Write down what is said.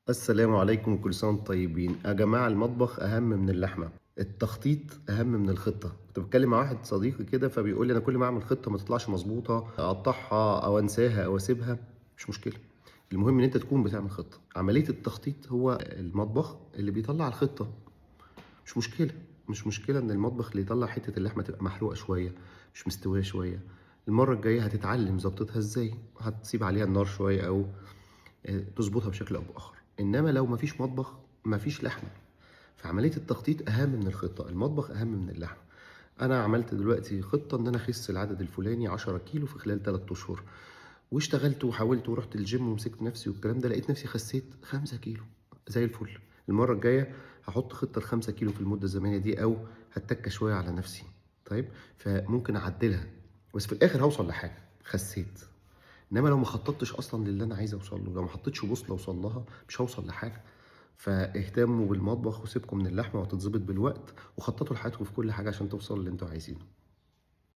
السلام عليكم وكل سنة وانتم طيبين يا جماعة. المطبخ أهم من اللحمة، التخطيط أهم من الخطة. كنت بتكلم مع واحد صديقي كده فبيقول لي أنا كل ما أعمل خطة ما تطلعش مظبوطة، أقطعها أو أنساها أو أسيبها. مش مشكلة، المهم إن أنت تكون بتعمل خطة. عملية التخطيط هو المطبخ اللي بيطلع الخطة. مش مشكلة، مش مشكلة إن المطبخ اللي يطلع حتة اللحمة تبقى محروقة شوية، مش مستوية شوية. المرة الجاية هتتعلم ظبطتها إزاي، هتسيب عليها النار شوية أو تظبطها بشكل أو بآخر. إنما لو مفيش مطبخ مفيش لحمة. فعملية التخطيط أهم من الخطة، المطبخ أهم من اللحمة. أنا عملت دلوقتي خطة إن أنا أخس العدد الفلاني 10 كيلو في خلال 3 أشهر، واشتغلت وحاولت ورحت الجيم ومسكت نفسي والكلام ده، لقيت نفسي خسيت 5 كيلو زي الفل. المرة الجاية هحط خطة ل5 كيلو في المدة الزمنية دي، أو هتك شوية على نفسي. طيب فممكن أعدلها، بس في الآخر هوصل لحاجة، خسيت. إنما لو ما خططتش أصلاً للي أنا عايز أوصل له، لو ما حطيتش بوصلة أوصل لها، مش هوصل لحاجة. فاهتموا بالمطبخ وسيبكم من اللحمة وهتتظبط بالوقت، وخططوا لحياتكم في كل حاجة عشان توصلوا للي انتوا عايزينه.